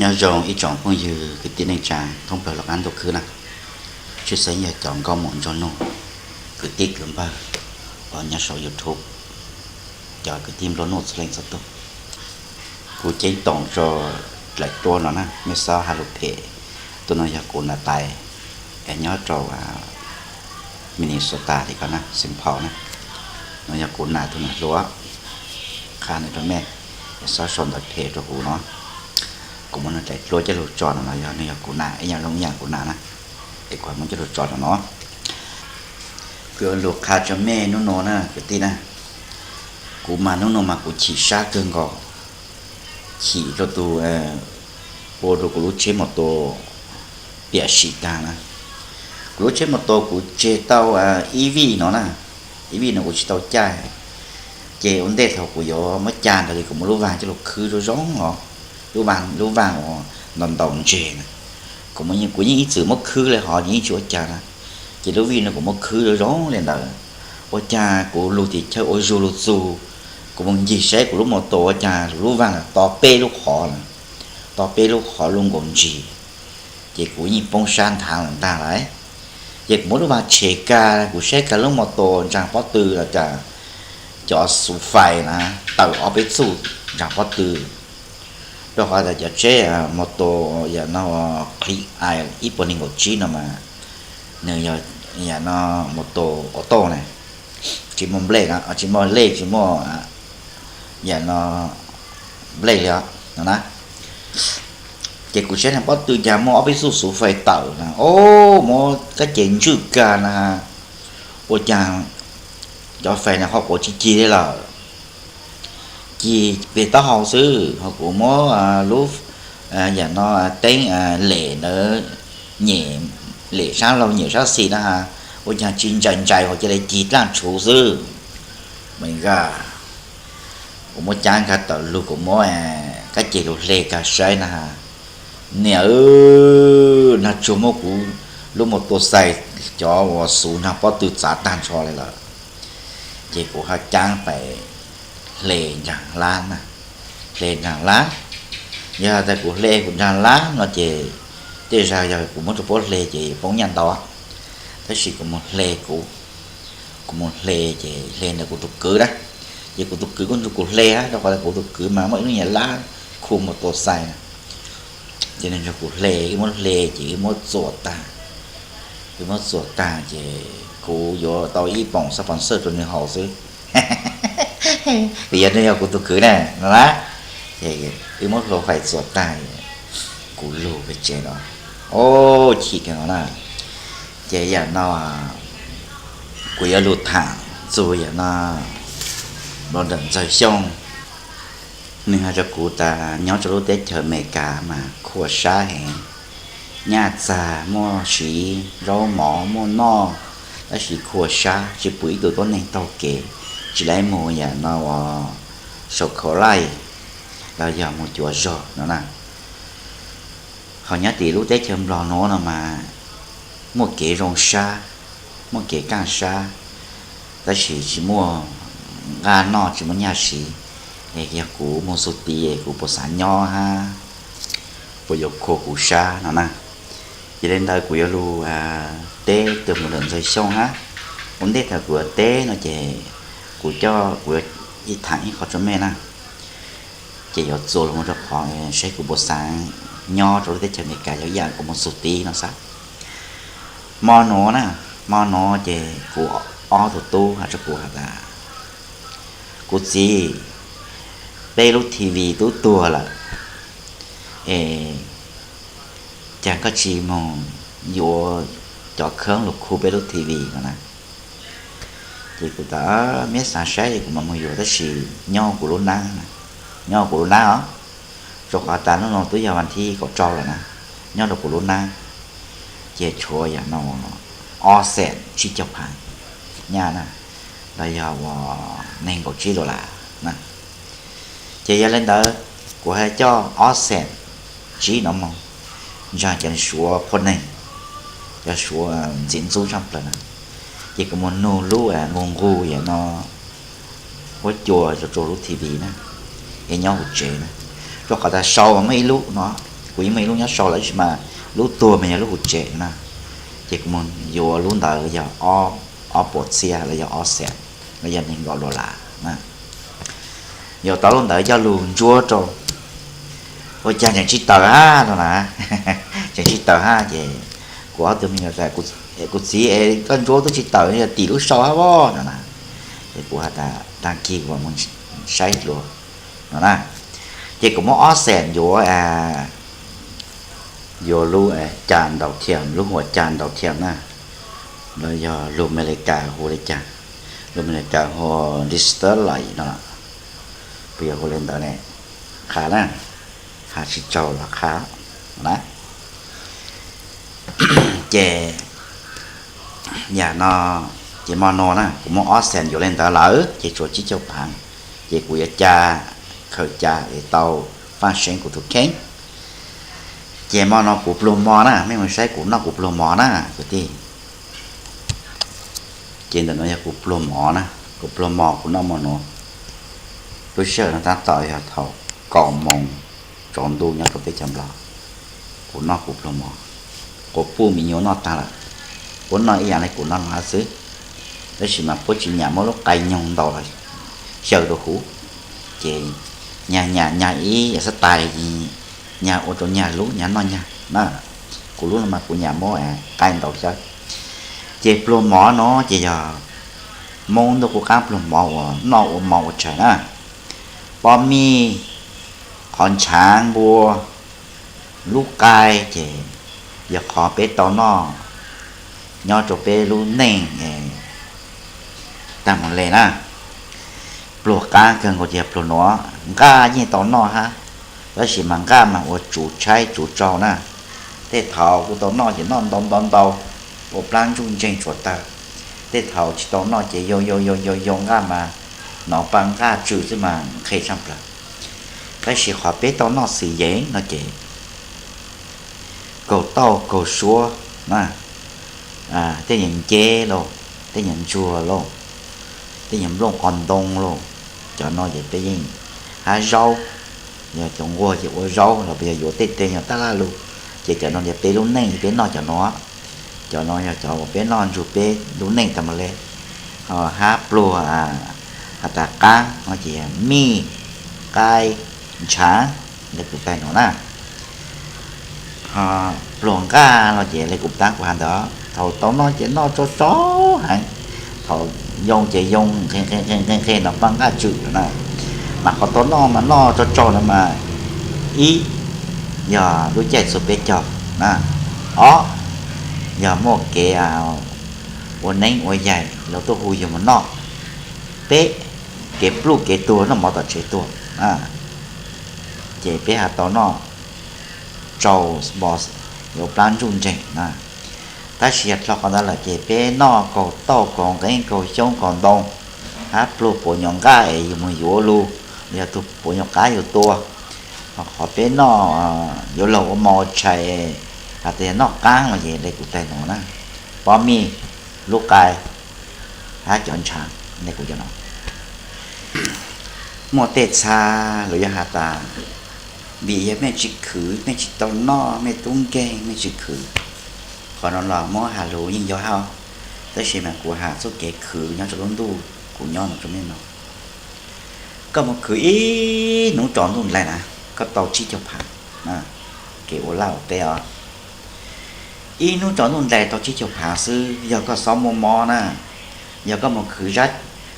Nyob zoo ib tsoom phooj ywg kwv tij neej tsa thoob plaws lub qab ntuj khwb na. Tshwj xeeb yog cov nkauj muam nraug nus, kwv tij kwv npawg uas nyob saum YouTube, cov kwv tij nplua nuj txhua leej txhua tus. Kuv ceeb toom rau daim duab no na, mej xob has lus phem. Tus no yog kuv nam tais, es nyob rau Minnesota li ko na, Saint Paul na. No yog kuv nam tus nam hluas, qha no rau mej, es xob sau ntawv phem rau kuv no. Kuv muab nws daim duab coj lug tso no los yog nws yog kuv nam ib yam zoo ib yam kuv nam na, es kuv muab coj lug tso rau no. Kuv yuav lug qha rau mej hnub no na kwv tij na, kuv mas hnub no mas kuv chim sab kawg nkaus, chim rau tus ua rau kuv lub tsheb mos tos piam sim tag na. Kuv lub tsheb mos tos kuv tseg tau ib vij no na, ib vij no kuv tsis tau caij, ces ua ntej thaum kuv yuav muab caij ntawd ces kuv muab lub vaag coj lug khwb zoo zoo os, lub vaag, lub vaag uas ntaus ntaus ntseg na. Kuv, kuv yeej ib txwm muab khwb li hov yeej tsis ua caag na, ces lub vij no kuv muab khwb zoo zoo li ntawd. Ua caag kuv lug tim chaw ua zug lug txug, kuv mus ncig saib kuv lub mos tos ua caag lub vaag lawm to peb lub qhov lawm, to peb lub qhov lub nkaus ntsis, ces kuv yeej poob sab nthav lawm ntag lauj. Ces kuv muab lub vaag tshem kag, kuv saib kag lub mos tos ntsaag pob tw los cas cov xuv fais na tawm ob peb txuj ntsaag pob tw, rau qhov tas cov tsheb mos tos yam no qhib ai ib puas nees nkaum tsib no mas nws yog yam no mos tos auto na, tsis muaj nplej no, tsis muaj lej, tsis muaj yam no nplej li os no na. Ces kuv saib ntsaag pob tw cas muaj ob peb txuj xuv fais tawm na, o, muab kab ces ntswj kag na, ua caag cov fais na ho quav tsis cig li lawm, cig peg taub hau xwb. Ho kuv muab lub, yam no teeb lem ntawd nyem, lem sab laug nyem sab xis na, ua caag tsis ntsais ntsais ho cia li cig dlaaj tshuv xwb. Me nka, kuv muab caab kag tawm lug, kuv muab kab ces lug hle kag saib na, niam, nag tsuag muab kuv lub mos tos xais cov uas xuv ntsaag pob tw txav tag nrho li lawm. Ces kuv ho caab pais hle nraag lab na, hle nraag lab. Yog tas kuv hle kuv nraag lab no ces tej zag yog kuv muab rua puab hle ces poob nyaj ntau, tab sis kuv mus hle kuv, kuv mus hle ces hle ntawm kuv tug kwv na. Ces kuv tug kwv kuj nrug kuv hle, rau qhov tas kuv tug kwv mas muaj ib lub nyuas lab khu mos tos xais na. Ces nws nrug kuv hle, wb muab hle ces wb muab txuas tag, wb muab txuas tag ces kuv yuav tau ib poom xab pos xawj rau nws haus xwb, vim yog nws yog kuv tug kwv na no na. Ces wb muab hlua fais txuas tag, kuv lug pem tsev no, o, chim kawg no na. Ces yam no kuv yuav lug tham txug yam no, Brother Ntxawg Xyooj, nws has rua kuv tas nyob rua lub teb chaws Amelikas mas khuam sab heev, nyaj txag muaj siv, zaub mov muaj noj, tab sis khuam sab tsis pum ib tug tuab neeg taug kev, tsis laib mus yam no uas saum khaus laij los yog mus cuav zog no na. Ho nyob tim lub teb chaws Nplog nuav no mas muaj kev zoo sab, muaj kev kaaj sab, tab sis tsis muaj nqaj noj tsis muaj nyaj siv. Es yog kuv mus xub tid kuv puas xav nyob hab puas yuav khuam kuv sab no na. Ces le ntawd kuv yuav lug teb tug Brother Ntxawg Xyooj hab. Ua ntej thaum kuv yuav teb no ces kuv coj, kuv yuav tham ib qho rua mej na. Ces yuav txuas lug mus rau qhov saib kuv puas xav nyob rau lub teb chaws Amelikas yog ib yam kuv mus xub tid no xwb. Mo nuav na, mo nuav ces kuv ob tug tub has rua kuv has tas, kuv txiv, peb lub TV tub tuag lawm, es cas koj tsis mus yuav cov khaub lug khu peb lub TV no na. Ces kuv tas, meb xav saib kuv mam mus yuav, tab sis nyob kuv lub nab, nyob kuv lub nab os, rau qhov tas hnub no twb yog vas thib kaum rau lawm na, nyob rau kuv lub nab. Ces tshuav yam no ob xees tsib caug phav nyaj na, los yog uas nees nkaum tsib dollar na. Ces yog le ntawd kuv hab coj ob xees tsib no moog ntsaag cov suav qhua neeg, cov suav ntxim ntxub tshaj plawg na. Ces kuv mus nug lub nqus nqus yam no huab cua rau lub TV na, es nyob huv tsev na, rau qhov tas sau mas muaj ib lub no, Kuv yeej muaj ib lub nyob sau lawm tab sis mas lub tuag mas yog lub hauv tsev na. Ces kuv mus yuav lub ntawd yog ob puas txhiab los yog ob xees los yog nees nkaum dollar na. Yuav tau lub ntawd coj lug ntsuab rau, ua cas tseem tsis tawm hab no na. Tseem tsis tawm hab ces kuv ob tug me nyuam tas, kuv txiv es koj ntsuab twb tsis tawm yog tim lub sau hab voj no na. Ces kuv has tas tag kis kuv mus saib dlua no na. Ces kuv muab ob xees yuav, yuav lub cas ntaus thiam, lub huam cas ntaus thiam na, los yog lus Amelikas hu li cas, lus Amelikas hu digital light no, puas yog hu li ntawd ne? Qha na, has tsis tsaug los qha na. Ces yam no, ces mo no na kuv muab ob xees yuav li ntawd lawm ces tshuav tsib caug phav, ces kuv yuav ca, khaws ca es tau faj seeb kuv tus kheej. Ces mo no kuv pluag mov na, mej mus saib kuv noj kuv pluag mov na kwv tij. Ces ntawm no yog kuv pluag mov na, kuv pluag mov kuv noj mo no. Lub sij hawm no tab tom yog thaum kaum moos tsaus ntuj nyob rau peb cov Nplog. Kuv noj kuv pluag mov, quas puj me nyuam noj tag lawm, puab noj ib yam li kuv noj no xwb, tab sis mas puab tsis nyam muab lub qai nyoog ntaus los xyaw rau huv, ces nyag nyag nyag ib yam xab tais, nyag ua rau nyag lub nyag noj nyag na. Kuv lub no mas kuv nyam muab qai ntaus xyaw. Ces pluag mov no ces yog Moob ntuj qub qaab pluag mov uas noj ua mov ua tshais na. Pob mij, qhov ntshaav npua, lub qai ces yog qhov peb tau noj nyob rau peb lub neej tag mus le na. Pluag qaab kawg nkaus ces yog pluag nuav, nqaj yeej tau noj hab, tab sis mas nqaj mas ua tsuv tshaib tsuv tsaug na. Tej thaum kuj tau noj ces noj ntau ntau ntau, ua plaab ntsuj ntseeg tshuav tawg. Tej thaum tsis tau noj ces yau yau yau yau yau nqaj mas nov paj nqaj tsw xwb mas nqhis tshaj plawg. Tab sis qhov peb tau noj xwm yeev no ces kaug tauj kaug suab na, tej nyuag nceb lauj, tej nyuag ntsuag lauj, tej nyuag nplooj qos ntoo lauj, cov no ces peb yeej, hab zaub, yog cov nquag ces ua zaub los puas yog yuav tej teg nyuag taj laj lug, ces cov no yog peb lub neej peb noj cov no. Cov no yog cov uas peb noj ntsug peb lub neej tag mus le. Hab pluag has tas qaab no ces yog mij, qaib, ntshaav, le kuv taig nuav na. Ho pluag nqaj no ces le kuv taab kuv has ntawd, thaum tau noj ces noj tsau tsau heev, thaum yoo ces yoo nqhis nqhis nqhis nqhis nqhis nov paj nqaj tsw na. Mas qhov tau noj mas noj tsau tsau no mas, ib, yog lub caij txhua peb caug na. Ob, yog muaj kev ua neeb ua yaig lawv tuaj hu yug mus noj. Peb, kev pluj kev tuag noj mov tom tsev tuag na. Ces peb has tau noj tsau npo yuav plaab ntsuj ntseeg na. Tab sis yog dlhau qhov ntawd lawm ces peb noj kaug tauj kaug nqeeb kaug xyoob kaug ntoo, hab pluag puav nyuag nqaj es yug mus yuav lug, yog tug puav nyuag qaab yug tua. Ho qhov peb noj yuav laug ua mov ua tshais, has tas yog noj qaab no ces le kuv taig nuav na, pob mij, lub qai, hab cov ntshaav, le kuv cov no. Muaj tej txha lawv yuav has tas, vim yog mej tsis khwv, mej tsis tau noj, mej tub nkeeg, mej tsis khwv. Qhov no los muab has lug yeej yog hab, tab sis mas kuv has txuj kev khwv nyob rau lub ntuj kuv nyob no rau mej no. Koj mus khwv ib hnub tsaus ntuj nplaig na, koj tau tsib caug phav, kev ua laj ua teb os. Ib hnub tsaus ntuj nplaig tau tsib caug phav xwb, yog koj xob muaj mob na, yog koj mus khwv,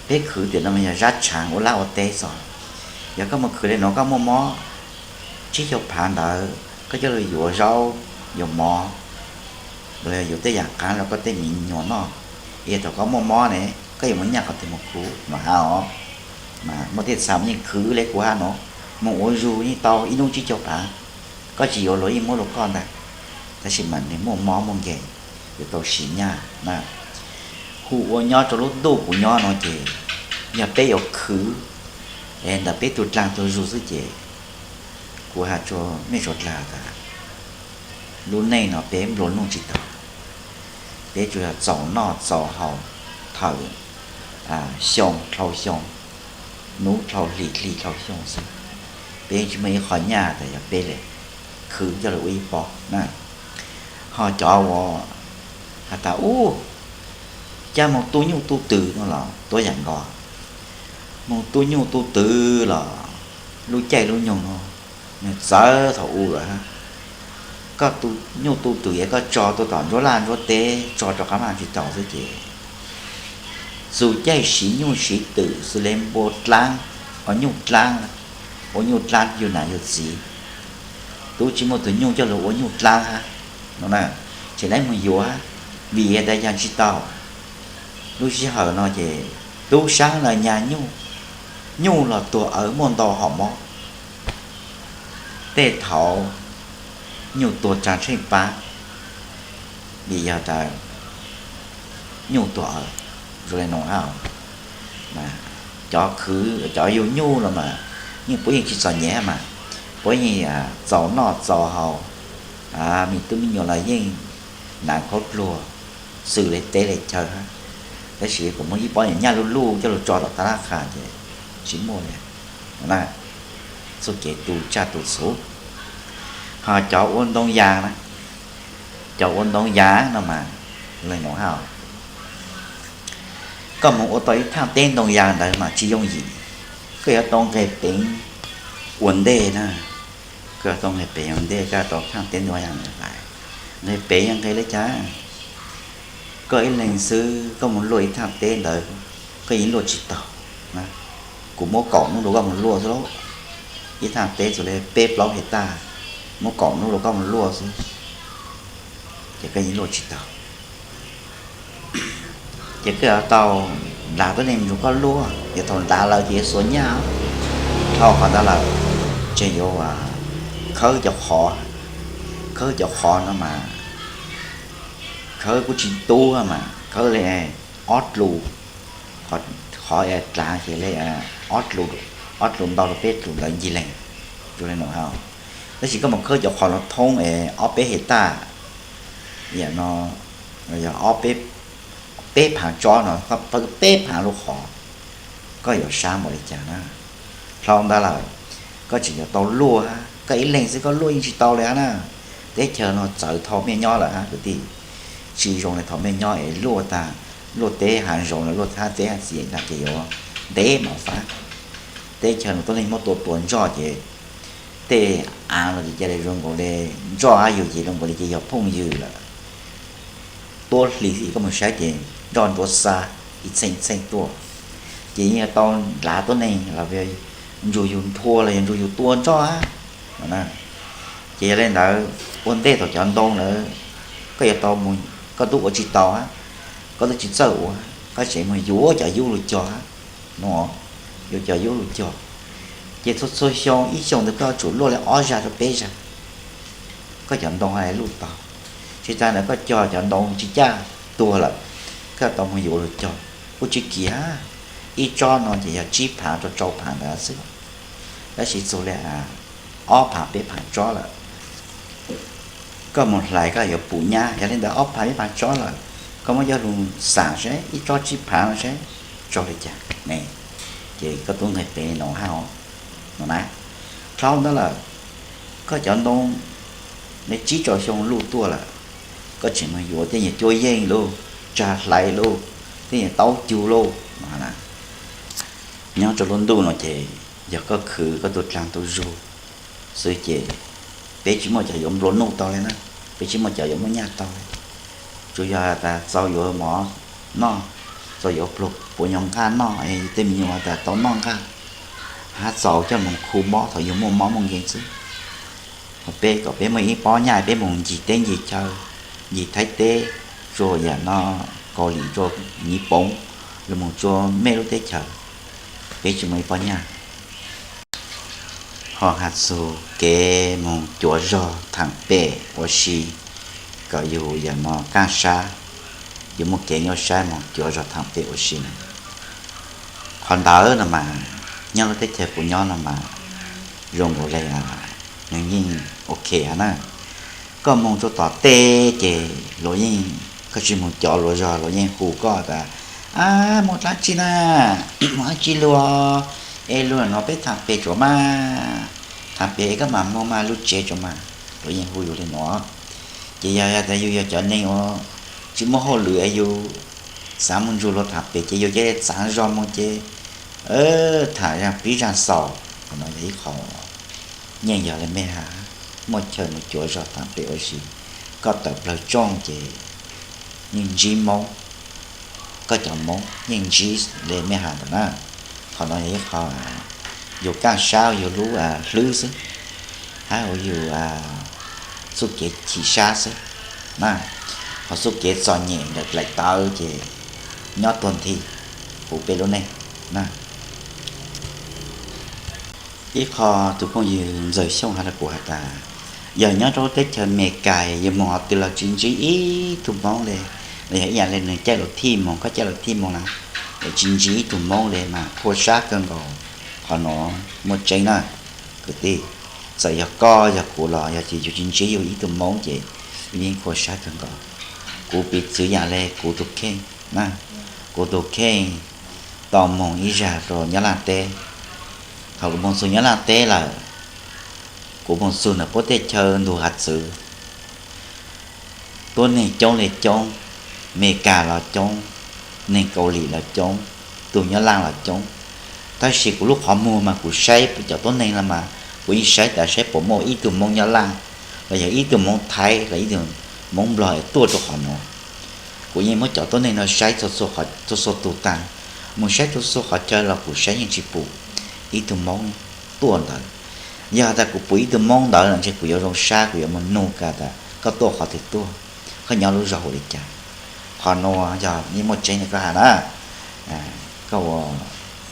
peb khwv tias no yog zab tshaav ua laj ua teb xwb. Yog koj mus khwv le nuav koj muaj mob, tsib caug phav ntawd koj coj lug yuav zaub, yuav mov, los yog yuav tej yaam qaab rau koj tej me nyuam noj, es thaum koj muaj mob ne, koj yuav muaj nyaj qhov twg mus khwv no hab os. Mas muaj tej txha mas yeej khwv le kuv hab no, mus ua zug yeej tau ib hnub tsib caug phav. Koj tsis yuav luag yeej muab rau koj ntag, tab sis mas nws muaj mob muaj nkeeg, yuav tau sim nyaj na. Hu ua nyob rau lub ntuj kuv nyob no ces yog peb yuav khwv es ntawm peb tug dlaag tug zug xwb ces kuv has rua mej suav dlaag tas lub neej no peb nplua nuj tsis taus, peb tsuas yog txaus noj txaus haus thawm xyoo dlhau xyoo, hnub dlhau hli hli dlhau xyoo xwb. Peb tsis muaj ib qho nyaj tas yog peb le, khwv coj lug ua ib pob na. Ho cov uas has tas ub, cas moog tu nyuj tu twm no los tuab yaam nkaus, moog tu nyuj tu twm los lub caij lub nyoog no nwg txawv thaum u lawm hab. Koj tu nyuj tu twm es koj tso tuaj tom ntsuab laj ntsuab teb, tso rov qab maj tsis tau xwb ces txug caij siv nyuj siv twm xws le npua dlaab, o nyuj dlaab, ua nyuj dlaab yug nam yug txiv, tub tsis muaj tug nyuj coj lug ua nyuj dlaab hab no na, ces lawv moog yuav hab, vim tas yog tsis tau. Lub sij hawm no ces tub saab lawv nyag nyuj, nyuj los tuag awv muaj ntau hom mob. Tej thaud nyuj tuag tsaag tsheej pab, vim yog tas nyuj tuag awv. Zoo le nuav hab, cov khwv cov yug nyuj los mas yeej puab yeej tsis txom nyem hab mas, puab yeej txaus noj txaus haus, me tub me nyuam los yeej hnav khaub dluag xws le teb le chaw hab. Tab sis kuas muab ib pob nyuam nyaj luj luj coj lug tso tom tab laj qha ces tsis muaj li na. Txuj kev tu tsaj tu txhu. Ho cov ua ntoo yas na, cov ua ntoo yas no mas le nuav hab, koj moog ua tau ib thaaj teb ntoo yas ntawd mas tsis yooj yim. Koj yuav tau nqeg peev ua ntej na, koj yuav tau nqeg peev ua ntej, koj yuav tau thaaj teb ntoo yas ntawd hlais. Nqeg peev yog nqeg le caag? Koj ib leeg xwb koj moog luaj ib thaaj teb ntawd, koj yeej luaj tsis taug. Kuv muab kaum nub rua koj moog luaj xwb lauj. Ib thaaj teb txug le peb plaub hais taj, muab kaum nub rua koj moog luaj xwb, ces koj yeej luaj tsis taug. Ces koj yuav tau nrug tuab neeg nrug koj luaj, yog thaum nrug lawm ces yuav xuas nyaj. Dhau qhov ntawd lawm, tseem yuav khawb cov qhov, khawb cov qhov no mas khawb kuj tsis tub mas khawb le ob dlus, qhov dlaav ces le ob dlus ntau rua peb dlus ntawd ncig leeg, zoo le nuav hab. Tab sis koj mus khawb cov qhov no thoob es ob peb hais taj, yam no yog ob peb, peb phaav tsob no koj phawb peb phaav lub qhov, koj yuav sab npaum li cas na? Dhau ntawd lawm, koj tseem yuav tau luaj hab, koj ib leeg xwb koj luaj yeej tsis tau li hab na. Teb chaws no txawv thaus mej nyob lawm hab kwv tij, tsis zoo le thaus mej nyob es luaj tag, luaj teb hav zoov los luaj thab teb hab txiv tag ces yuav ntev mov fab. Teb chaws no tuab neeg muab tua tuag ntsoj ces tej aav los ces ca le zoo nkaus le ntsoj hab yug ces zoo nkaus li ces yog phooj ywg lawm. Tuab hli xwb koj mus saib ces ntsoj ntsuav xa ib txheej txheej tuaj, ces yeej yuav tau nrug tuab neeg los ntsug yug nthua los yog ntsug yug tua ntsoj hab no. Ces yog le ntawd, ua ntej thaum cov ntoo ntawd koj yuav tau mus, koj tub ua tsis tau hab, koj tub tsis txawj ua, koj tseem mus yuav cov yub lug cog hab no, yuav cov yub lug cog, ces txhua txhua xyoo ib xyoos ntawd koj yuav tsum luaj le ob zag rua peb zag, koj cov ntoo hab luj tau. Tsis tas ntawd koj cog cov ntoo tsis caj tuag lawm, koj tau mus yuav lug cog, kuj tsis kim hab. Ib tsob no ces yog tsib phaav rua rau phaav ntawd xwb, tab sis txug le ob phaav peb phaav tsob lawm, koj mus hlais koj yuav pum nyab. Yog le ntawd ob phaav peb phaav tsob lawm, koj muab coj lug xam saib ib tsob tsib phaav no saib tsaug le caag ne, ces koj tub nqeg peev no hab no na. Dhau ntawd lawm, koj cov ntoo le tsib rau xyoo luj tuaj lawm, koj tseem mus yuav tej nyuag cuab yeej lauj, tsag hlais lauj, tej nyuag taub cug lauj no. Nyob rau lub ntuj no ces yog koj khwv koj tug dlaag tug zug xwb ces peb tsis muaj cov yuav nplua nuj tau li na, peb tsis muaj cov yuav muaj nyaj tau li. Tsuas yog tas txaus yuav mov noj, txaus yuav pluag puas nyuag nqaj noj, tej me nyuam tas tau noj nqaj, hab txaus coj mus khu mob thaum yug muaj mob muaj nkeeg xwb. Ho peb kom peb muaj ib pob nyaj peb mus ncig teb ncig chaw, ncig Thaib teb, rua yam no Kaus Lim, rua Nyiv Poov, los mus rua mej lub teb chaws, peb tsis muaj ib pob nyaj. Ho has txug kev moog cuav zog thaam pem ua si kom yug yam no kaaj sab, yug muaj kev nyuaj sab moog cuav zog thaam pem ua si na. Qhov ntawd no mas nyob lub teb chaws kuv nyob no mas zoo nkaus le nws yeej ok hab na. Koj moog rua tom tej ces luag yeej, koj tsis moog cov luag zog luag yeej hu koj tas, a, moog dlaab tsi na, moog dlaab tsi luag, es luag no peb thaam pem tsuav mas, thaam pem koj mam moog mas lug tsev tsuav mas. Luag yeej hu yus li no. Ces yog tias yus yog cov neeg uas tsis muaj hauj lwm es yus xav mus ntsug luag tham pem ces yus cia li txav zog mus ces tham zaj pib zaj xaus. Qhov no yog ib qho nyeej yog li mej has, muaj chaw mus cuav zog tham pem ua si. Koj tawm plawg tsooj ces yeej ntsib Moob, koj cov Moob yeej ntsib li mej has ntawd na. Qhov no yog ib qho yus kaj sab yus lub hlwb xwb, hab ua yus txuj kev chim sab xwb na. Ho txuj kev txom nyem ntawm daim tawv ces nyob tuag nthi huv peb lub neej na. Ib qho tus phooj ywg Ntxawg Xyooj has rau kuv has tas, yog nyob rau lub teb chaws Amelikas yus mus qhov twg los tsis ntsib ib tug Moob li, los yog ib yam li nws caij lus thij moos koj caij lus thij moos na, tsis ntsib ib tug Moob li mas khuam sab kawg nkaus. Qhov no muaj tseeb na kwv tij. Txawm yog koj yog kuv los yog tias yus tsis ntsib yus ib tug Moob ces yus yeej khuam sab kawg nkaus. Kuv piv txwv yam li kuv tus kheej na, kuv tus kheej tau moog ib zag rau Nyab Laj teb. Thaum kuv moog txug Nyab Laj teb lawm, kuv moog txug ntawm puab teb chaws ntug hav txwv, tuab neeg coob li coob, Amelikas los coob, neeg Kaus Lim los coob, tug Nyab Laj los coob. Tab sis kuv lub qhov muag mas kuv saib cov tuab neeg no mas kuv yeej saib tas saib puas muaj ib tug Moob Nyab Laj los yog ib tug Moob Thaib los ib tug Moob Nplog es tuaj rau qhov no. Kuv yeej muab cov tuab neeg no saib txhua txhua tug tag, mus saib txhua txhua qhov chaw los kuv saib yeej tsis pum ib tug Moob tuaj ntawd. Yog tas kuv pum ib tug Moob ntawd no ntshe kuv yuav zoo sab, kuv yuav mus nug tas koj tuaj qhov twg tuaj, koj nyob lub zog hauv li cas. Qhov no yog yeej muaj tseeb li koj has na. Koj ua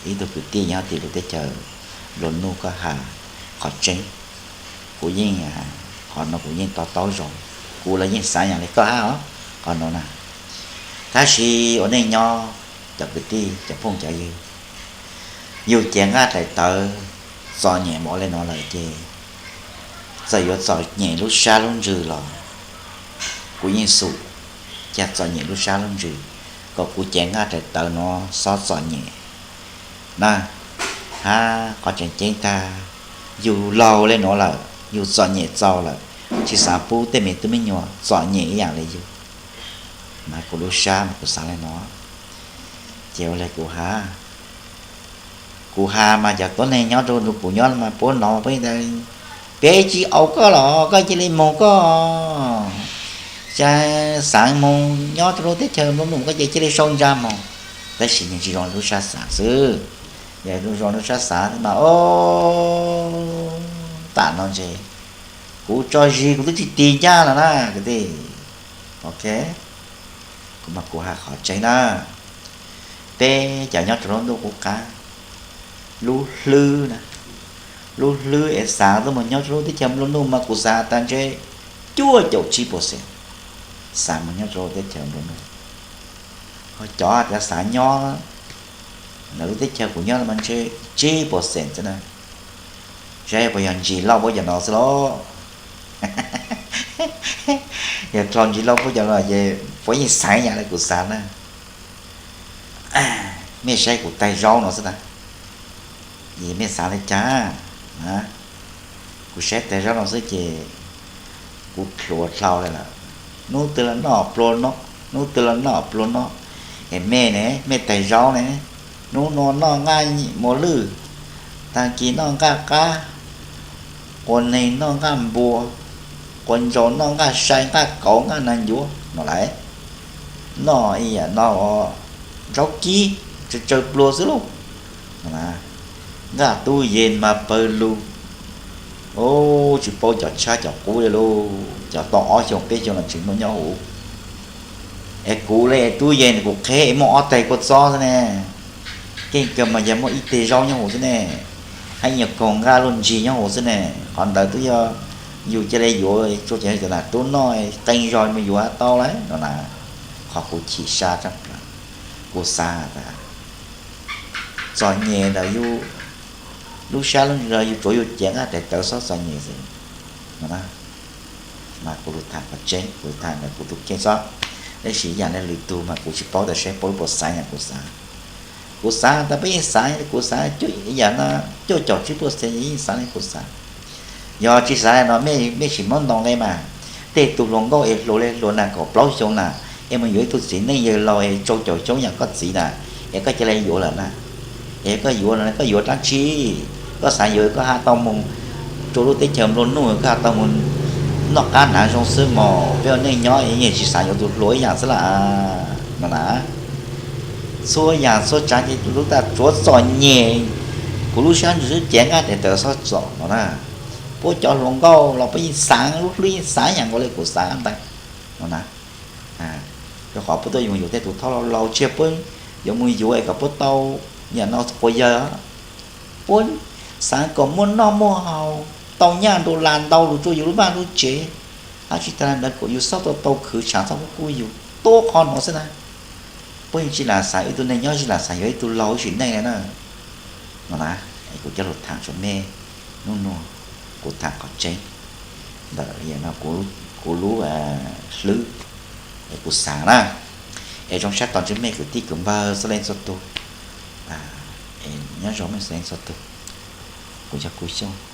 ib tug kwv tij nyob tim lub teb chaws nplua nuj koj has qhov tseeb. Kuv yeej, qhov no kuv yeej to taub zoo, kuv los yeej xav yam li koj hab os qhov no na. Tab sis ua neej nyob, cov kwv tij cov phooj cov ywg, yus cev nqaj daim tawv txom nyem npaum li no lawm ces txawm yuav txom nyem lub sab lub ntsws los kuv yeej xum ca txom nyem lub sab lub ntsws kom kuv cev nqaj daim tawv no xob txom nyem na. Hab qhov tseem ceeb tag, yus laug li no lawm, yus txom nyem txaus lawm, tsis xav pub tej me tub me nyuam txom nyem ib yam li yus. Mas kuv lub sab mas kuv xav li no, ces ua li kuv has, kuv has mas cov tuab neeg nyob rau nrug kuv nyob mas puab hnov puab tas, peb tsis au koj los koj cia li moog koj, cas xaav moog nyob rau lub teb chaws nplua nuj koj ces cia li sau ntsa moog. Tab sis nws tsis zoo lub sab xaav xwb, yog zoo lub sab xaav mas o, tam no ntshe kuv tso zis kuv twb tsis tig ncaj los na kwv tij. Ok, kuv mas kuv has qhov tseeb na, peb cov nyob rau lub ntuj qub qab, lub hlwb na, lub hlwb es xav tuaj mus nyob rau lub teb chaws nplua nuj mas kuv xav tas ntshe cuaj caum tsib percent xav mus nyob rau lub teb chaws nplua nuj. Ho cov tias xav nyob ntawm lub teb chaws kuv nyob no mas ntshe tsib percent xwb na. Saib puas yog ntsis lauj puab cov no xwb lauj. Yog dlhau ntsis lauj puab cov no ces puab yeej xaiv yam li kuv xav na. Mej saib kuv taig zaub no xwb na, es mej xav li cas? Kuv saib taig zaub no xwb ces kuv dlhuav dlhau li lawm. Hnub twg los noj plua noj, hnub twg los noj plua noj. Es mej ne, mej taig zaub ne, hnub no noj nqaj mos lwj, tag kis noj nqaj qab, quas neeg noj nqaj npua, quas ntsaus noj nqaj sai nqaj kauv nqaj nag ncuav no lawm. Noj ib yam no zaub kib tsaws tsaws plua xwb lauj. Nqaj tub yees mas pawg lug, tsis paub cov tshab cov qub li lauj, cov tau ob xyoos peb xyoos los tseem muaj nyob huv. Es kuv li tub yees kuv qheb es muaj ob teg kua txob xwb ne, keej kawg mas yog muaj ib teg zaub nyob huv xwb ne, hab nyuag kaug nqaj luaj ntsig nyob huv xwb ne. Qhov ntawd twb yog yus cia li yuav tsuas cov tub noj qee zog mus yuav tau lawm no na. Qhov kuv chim sab tshaj plaws, kuv xav tas txom nyem ntawm yus lub sab lub ntsws, yus tsuav yus cev nqaj daim tawv xob txom nyem xwb no na. Mas kuv lug tham qhov tseeb, kuv tham ntawm kuv tus kheej xwb, tab sis yam li lwm tug mas kuv tsis paub tas saib puab lub puas xav yam kuv xav. Kuv xav tas peb yeej xav, kuv xav yam no cuaj caum tsib puas xees yeej xav li kuv xav. Yog tsis xav no mej tsis muab ntoo le mas, tej tug hluas nkauj es hluas le hluas na, kaum plaub xyoo na, es mus yuav ib tug txiv neej yawg laus es rau caum xyoo yam koj txiv na, es koj ca le yuav lawm na. Es koj yuav no koj yuav dlaab tsi? Koj xav yuav koj ha tau mus rua lub teb chaws nplua nuj, koj ha tau mus noj qab hnav zoo xwb mog. Peb ua neej nyob es yeej tsis xav yuav tus hluas ib yam xwb las no na. Txhua yam txhua tsav ces lub taj tsuav txom nyem, kuv lub sab ntsws xwb ces nqaj tes taws xob txom no na. Puab cov hluas nkauj los puab yeej xaav, lub hlwb yeej xaav yam nkaus le kuv xaav ntag no na. Rau qhov puab tuaj yuav yuav tej tus thoj laus laus, tsis yog puab yuav mus yuav es kom puab tau yam no quas yawg. Puab xaav kom muaj noj muaj haus, tau nyaj dollar ntau lug rua yus lub vaj lub tsev, hab tsis tag le ntawd kom yus xob tau tau khwv tshaav txhob kub kub yus tuab qhov nuav xwb na. Puab yeej tsis lam xav, ib tug neeg nyob tsis lam xav yuav ib tug laug ib sim neej le na. No na, kuv coj lug tham tsua mej, nub nua kuv tham qhov tseeb ntawm kuv lub hlwb es kuv xaav na. Es zoo sab tau ntsib mej kwv tij kwv npawg txhua leej txhua tug, nyob zoo mej txhua leej txhua tug. Kuv yog Kuv Xyooj.